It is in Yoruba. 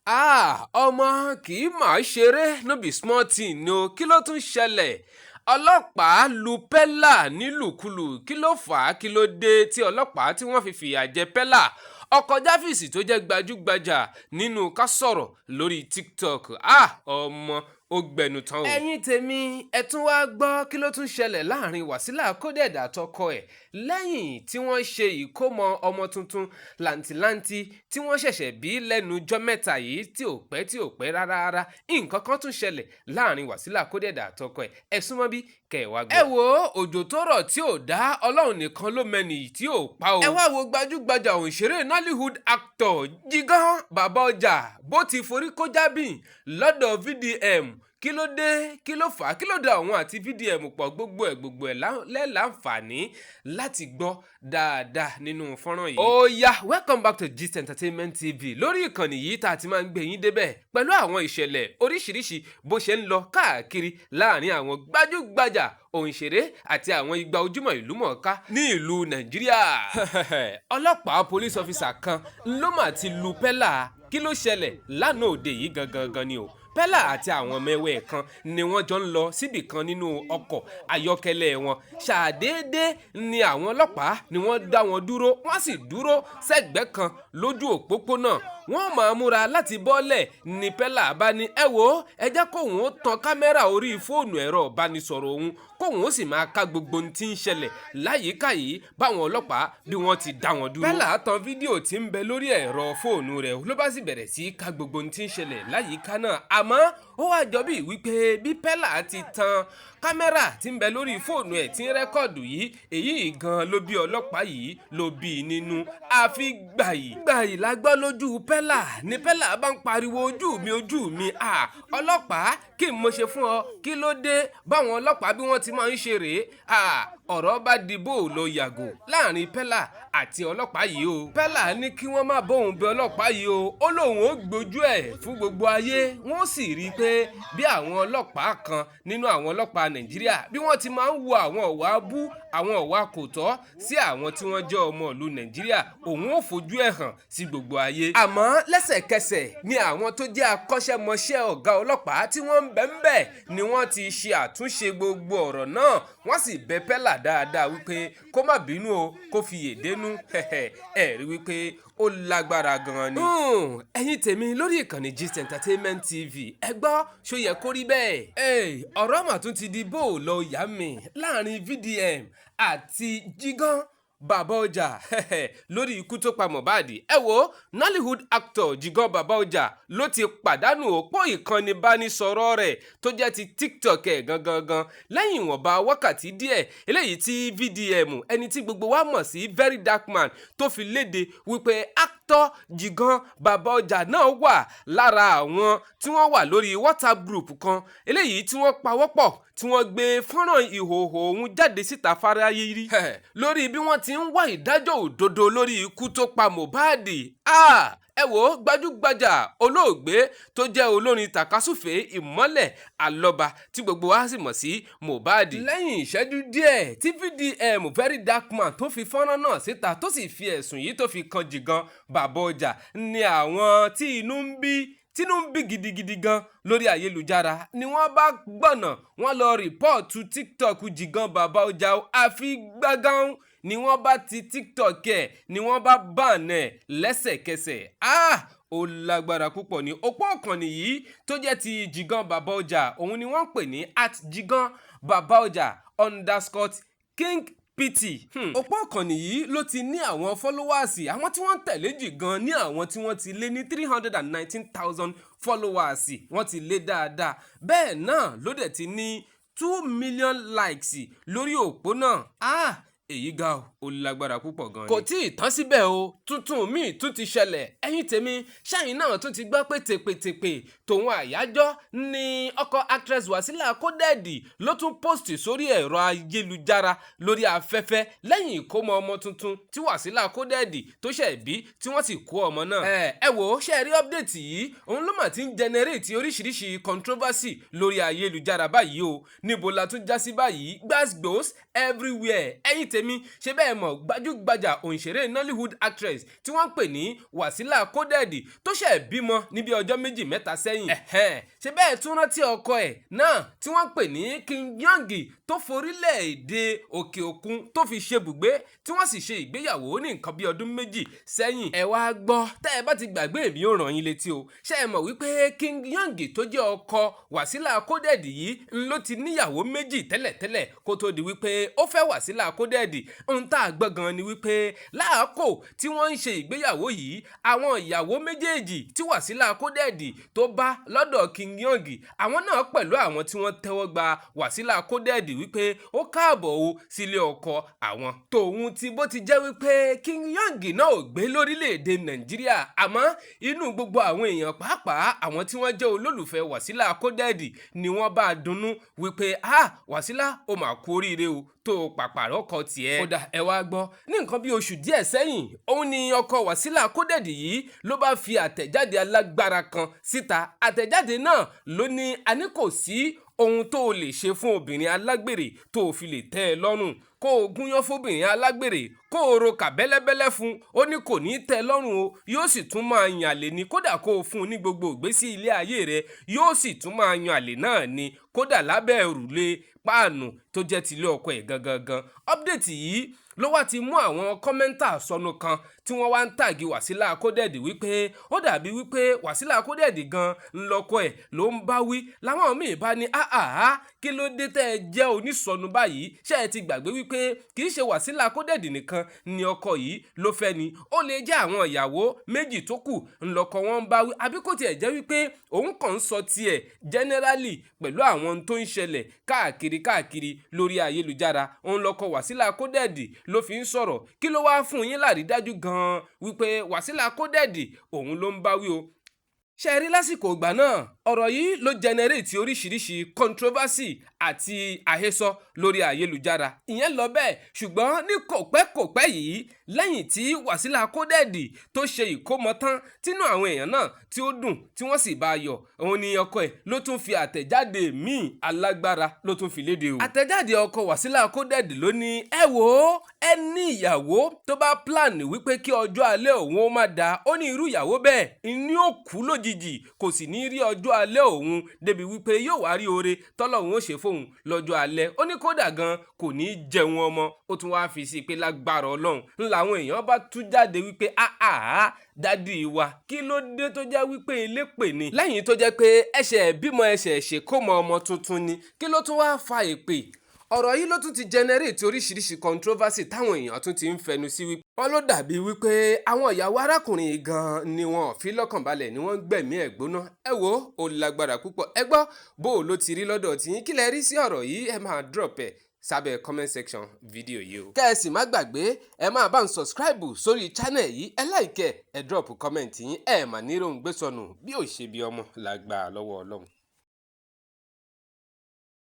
Ah, ọmọ kì í máa ṣeré, no be small thing o. Kí ló tún ṣẹlẹ̀? Ọlọ́pàá lu Pella nílùkulù. Kí ló fà á? Kí ló dé tí ọlọ́pàá tí wọ́n fi fìyà jẹ Pella, ọkọ̀ Jáfìsì tó jẹ́ gbajúgbajà nínú ká sọ̀rọ̀ lórí TikTok? Ah, ọmọ, ó gbẹnu tán o. Ẹ̀yin tèmi, ẹ tún wá gbọ́, kí ló tún ṣẹlẹ̀ láàrin Wàsílà Coded àtọkọ ẹ̀ lẹ́yìn tí wọ́n ṣe ìkómọ ọmọ tuntun làǹtìlanti tí wọ́n ṣẹ̀ṣẹ̀ bí lẹ́nu jọ́ 3 yìí tí ò pẹ́ rárá rárá? Nǹkan kan tún ṣẹlẹ̀ láàrin Wàsílà Coded àtọkọ ẹ̀. Ẹ súnmọ́ bí kẹwàá gbọ́. Ẹ wo òjò tó rọ̀ tí ò dá, Ọlọ́run nìkan ló mẹ́ni tí ò pa o. Ẹ wá wo gbajúgbajà òǹṣeré Nollywood actor Jigan Bàbá Ọjà bó ti forí kó jábìn lọ́dọ̀ VDM. Kí ló dé? Kí ló fà á? Kí ló dá òun àti VDM pọ̀? Gbogbo ẹ̀ lẹ́láǹfààní láti gbọ́ dáadáa nínú fọ́nrán yìí. Ó yá, welcome back to Gist Entertainment TV. Lórí ìkànnì yìí tá a ti máa ń gbé yín débẹ̀ pẹ̀lú àwọn ìṣẹ̀lẹ̀ oríṣiríṣi bó ṣe ń lọ káàkiri láàrin àwọn gbajúgbajà òǹṣeré àti àwọn igba ojúmọ̀ ìlú mọ̀ọ́ká ní ìlú Nàìjíríà. Ọlọ́pàá, police officer kan ló mà ti lu Pella. Kí ló ṣẹlẹ̀ lánàá òde yìí gangan gan ni o? Pella àti àwọn ọmọ ẹwẹ́ kan ni wọ́n jọ ń lọ síbì kan nínú ọkọ̀ ayọ́kẹ́lẹ́ wọn. Ṣàdédé ni àwọn ọlọ́pàá ni wọ́n dá wọn dúró. Wọ́n sì dúró sẹ́gbẹ̀ẹ́ kan lójú òpópónà, wọ́n máa múra láti bọ́lẹ̀ ní Pella bá ní, "Ẹ wo, ẹ jẹ́ kóun ó tan kámẹ́rà orí fóònù ẹ̀rọ ìbánisọ̀rọ̀ òun, kóun ó sì máa ká gbogbo ohun tí ń ṣẹlẹ̀ láyìíká yìí." Báwọn ọlọ́pàá bí wọ́n ti dá wọn dúró, Pella tan fídíò tí ń bẹ lórí ẹ̀rọ fóònù rẹ̀, ló bá sì bẹ̀rẹ̀ sí í ká gbogbo ohun tí ń ṣẹlẹ̀ láyìíká náà. Àmọ́ ó wá jọ bí wípé bí Pella ti tan kámẹ́rà tí ń bẹ lórí fóònù ẹ̀ tí ń record yìí, èyí gan ló bí ọlọ́pàá yìí ló bí i nínú. Àfi gbàyì gbàyì la gbọ́ lójú Pella ní Pella bá ń pariwo, "Ojú mi, ojú mi! À, ọlọ́pàá, kí n mo ṣe fún ọ? Kí ló dé?" Báwọn ọlọ́pàá bí wọ́n ti máa ń ṣe rèé. À, ọ̀rọ̀ bá di bó lọ yàgò láàrin Pella àti ọlọ́pàá yìí o. Pella ní kí wọ́n má bóun bẹ ọlọ́pàá yìí o, ó lóun ó gbójú ẹ̀ fún gbogbo ayé, wọ́n sì rí i pé bí àwọn ọlọ́pàá kan nínú àwọn ọlọ́pàá Nàìjíríà bí wọ́n ti máa ń wo àwọn ọ̀wà abú, àwọn ọ̀wà kò tọ́ sí àwọn tí wọ́n jẹ́ ọmọ ìlú Nàìjíríà, òun ò fojú ẹ̀ hàn sí gbogbo ayé. Àmọ́ lẹ́sẹ̀kẹsẹ̀ ni àwọn tó jẹ́ akọ́ṣẹ́mọṣẹ́ ọ̀gá ọlọ́pàá tí wọ́n ń bẹ ń bẹ̀ ni wọ́n ti ṣe àtúnṣe gbogbo ọ̀rọ̀ náà. Wọ́n sì bẹ Pella dáadáa wípé kó má bínú o, kó fi yèdénú. Ẹ̀ rí wípé ó lágbára gan-an ni. Ẹ̀yin tèmi lórí ìkànnì Gist Entertainment TV, ẹ gbọ́, ṣó yẹ kó rí bẹ́ẹ̀? Ọ̀rọ̀ mà tún ti di bó lọ yá mi láàrin VDM àti Jigan Bàbá Ọjà lórí ikú tó pa Mohbad. Ẹ wo, Nollywood actor Jigan Bàbá Ọjà ló ti pàdánù òpó ìkànnì ìbánisọ̀rọ̀ rẹ̀ tó jẹ́ ti TikTok ẹ̀ gangan gan lẹ́yìn ìwọ̀nba wákàtí díẹ̀ eléyìí tí VDM, ẹni tí gbogbo wa mọ̀ sí Very Dark Man, tó fi léde wípé actor Jigan Bàbá Ọjà náà wà lára àwọn tí wọ́n wà lórí WhatsApp group kan eléyìí tí wọ́n pawọ́pọ̀ tí wọ́n gbé fọ́nrán ìhòòhò òun jáde síta fáráyé rí lórí bí wọ́n ti ń wá ìdájọ́ òdodo lórí ikú tó pa Mohbad. Ah, ẹ wò ó, gbajúgbajà olóògbé tó jẹ́ olórin tàkasúfèé Ìmọ́lẹ̀ Alọ́ba tí gbogbo wa sì mọ̀ sí Mohbad. Lẹ́yìn ìṣẹ́jú díẹ̀ tí VDM, Very Dark Man, tó fi fọ́nrán náà síta, tó sì fi ẹ̀sùn yìí tó fi kan Jìgan Bàbá Ọjà, ni àwọn tí inú ń bí, tínú ń bí gidigidi gan lórí ayélujára ni wọ́n bá gbọ̀nà wọ́n lọ report TikTok Jìgan Bàbá Ọjà. Àfi gbàgán ni wọ́n bá ti TikTok ẹ̀, ni wọ́n bá ban ẹ̀ lẹ́sẹ̀kẹsẹ̀. Ah, ó lágbára púpọ̀ ní. Òpó ọ̀kànnì yìí tó jẹ́ ti Jìgan Bàbá Ọjà, òun ni wọ́n ń pè ní @jiganbabaọjà_kingpt. Òpó ọ̀kànnì yìí ló ti ní àwọn followers, àwọn tí wọ́n ń tẹ̀lé Jìgan, ní àwọn tí wọ́n ti lé ní 319,000 followers. Wọ́n ti lé dáadáa. Bẹ́ẹ̀ náà ló dẹ̀ ti ní 2 million likes lórí òpó náà. Ah, èyí ga o, ó lágbára púpọ̀ gan ni. Kò tí ì tán síbẹ̀ o, tuntun míì tún ti ṣẹlẹ̀. Ẹ̀yin tèmi, ṣáyìn náà tún ti gbọ́ pé tèpètèpè tòun àyájọ́ ní ọkọ actress Wasila Coded ló tún post sórí ẹ̀rọ ayélujára lórí afẹ́fẹ́ lẹ́yìn ìkómọ ọmọ tuntun tí Wasila Coded tó ṣẹ̀ bí, tí wọ́n sì kó ọmọ náà. Ẹ wò ó, ṣe rí update yìí, òun ló mà ti ń generate oríṣiríṣi controversy lórí ayélujára báyìí o. Níbo la tún já sí báyìí? Gbasgbos everywhere. Ẹ̀yin tèmi. Tèmi ṣe bẹ́ẹ̀ mọ̀, gbajúgbajà òǹṣèré Nollywood actress tí wọ́n ń pè ní Wasila Coded tó ṣẹ̀ bímọ níbi ọjọ́ 2-3 sẹ́yìn. Ṣe bẹ́ẹ̀ tún rántí ọkọ ẹ̀ náà tí wọ́n ń pè ní King Young tó forílẹ̀-èdè òkè òkun tó fi ṣe bùgbé, tí wọ́n sì ṣe ìgbéyàwó ní nǹkan bí ọdún 2 sẹ́yìn? Ẹ wá gbọ́, tẹ́ ẹ bá ti gbàgbé, èmi ò ràn yín létí o. Ṣé ẹ mọ̀ wípé King Young tó jẹ́ ọkọ Wasila Coded yìí ń ló ti níyàwó méjì tẹ́lẹ̀tẹ́lẹ̀ kó tó di wípé ó fẹ́ Wasila Coded? Ohun tá a gbọ́ gan ni wípé láàkó tí wọ́n ń ṣe ìgbéyàwó yìí, àwọn ìyàwó méjèèjì tí Wasila Coded tó bá lọ́dọ̀ King Young, àwọn náà pẹ̀lú àwọn tí wọ́n tẹ́wọ́ gba Wasila Coded wípé ó káàbọ̀ o sílé ọkọ àwọn. Tòun ti bó ti jẹ́ wípé King Young náà ò gbé lórílẹ̀‐èdè Nàìjíríà, àmọ́ inú gbogbo àwọn èèyàn, pàápàá àwọn tí wọ́n jẹ́ olólùfẹ́ Wasila Coded, ni wọ́n bá dunnú wípé, "Ah, Wasila, ó mà kú oríire o tó o pàpà rọ́kọ tiẹ̀." Ó dà, ẹ wá gbọ́, ní nǹkan bí oṣù díẹ̀ sẹ́yìn, òun ni ọkọ Wasila Coded yìí ló bá fi àtẹ̀jáde alágbára kan síta. Àtẹ̀jáde náà ló ní a ní kò sí ohun tó o lè ṣe fún obìnrin alágbèrè tó o fi lè tẹ́ ẹ lọ́rùn. Kó o gúnyán fóbìnrin alágbèrè, kó o roka bẹ́lẹ́bẹ́lẹ́ fún, ó ní kò ní tẹ́ ẹ lọ́rùn o, yóò sì tún máa yan àlè ni. Kódà kó o fún un ní gbogbo ìgbésí ilé ayé rẹ, yóò sì tún máa yan àlè náà ni, kódà lábẹ́ òrùlé páànù tó jẹ́ tilé ọkọ ẹ̀ gangan gan. Update yìí ló wá ti mú àwọn commenter sọnù kan tí wọ́n wá ń tag Wasila Coded wípé ó dàbí wípé Wasila Coded gan ńlọkọ ẹ̀ ló ń bá wí. Làwọn míì bá ní, "Áhàá, kí ló dé tẹ́ ẹ jẹ́ onísọnù báyìí? Ṣé ẹ ti gbàgbé wípé kì í ṣe Wasila Coded nìkan ni ọkọ yìí ló fẹ́ ni? Ó lè jẹ́ àwọn ìyàwó méjì tó kù ńlọkọ wọn ń bá wí, àbí kò tiẹ̀ jẹ́ wípé òun kàn ń sọ tiẹ̀ generally pẹ̀lú àwọn tó ń ṣẹlẹ̀ káàkiri káàkiri lórí ayélujára, òun lọkọ Wasila Coded ló fi ń sọ̀rọ̀? Kí ló wáá fún yín lárídájú gan-an wípé Wasila Coded òun ló ń bá wí o?" Ṣe rí, lásìkò ìgbà náà, ọ̀rọ̀ yìí ló generate oríṣiríṣi controversy àti àhesọ lórí ayélujára. Ìyẹn lọ bẹ́ẹ̀. Ṣùgbọ́n ní kòpẹ́kòpẹ́ yìí, lẹ́yìn tí Wasila Coded tó ṣe ìkómọ tán, tínú àwọn èèyàn náà tí ó dùn, tí wọ́n sì bá a yọ̀, òun ni ọkọ ẹ̀ ló tún fi àtẹ̀jáde míì alágbára ló tún fi léde o. Àtẹ̀jáde ọkọ Wasila Coded ló ní, "Ẹ wò ó, ẹ ní ìyàwó tó bá plan wípé kí ọjọ́ alẹ́ òun ó má da," ó ní irú ìyàwó bẹ́ẹ̀ ní ó kú lójijì, kò sì ní rí ọjọ́ alẹ́ òun débi wípé yóò wá rí oore tọ́lọ́run ó ṣe fóun lọ́jọ́ alẹ́. Ó ní kódà gan kò ní í jẹun ọmọ. Ó tún wáá fi sí i pé lágbára Ọlọ́run ńlá. Àwọn èèyàn bá tú jáde wípé, "Áhà, daddy wa, kí ló dé tó jẹ́ wípé elépè ni? Lẹ́yìn tó jẹ́ pé ẹsẹ̀ bímọ, ẹsẹ̀ ṣèkómọ ọmọ tuntun ni, kí ló tún wáá fa èpè?" Ọ̀rọ̀ yìí ló tún ti generate oríṣiríṣi controversy táwọn èèyàn tún ti ń fẹnu sí, wípé wọ́n ló dàbí wípé àwọn ìyàwó arákùnrin yìí gan ni wọn ò fi lọ́kàn balẹ̀, ni wọ́n ń gbẹ̀mí ẹ̀ gbóná. Ẹ wo, ó lágbára púpọ̀. Ẹ gbọ́, bó o ló ti rí lọ́dọ̀ tí yín? Kí lẹ rí sí ọ̀rọ̀ yìí? Ẹ máa drop ẹ̀ sábẹ́ comment section fídíò yìí o. Kẹ́ ẹ sì má gbàgbé, ẹ máa bá ń subscribe sórí channel yìí, ẹ like, ẹ drop comment yín. Ẹ mà ní ròǹgbé sọnù bí ò ṣe bí ọmọ lágbàá lọ́wọ́ Ọlọ́run.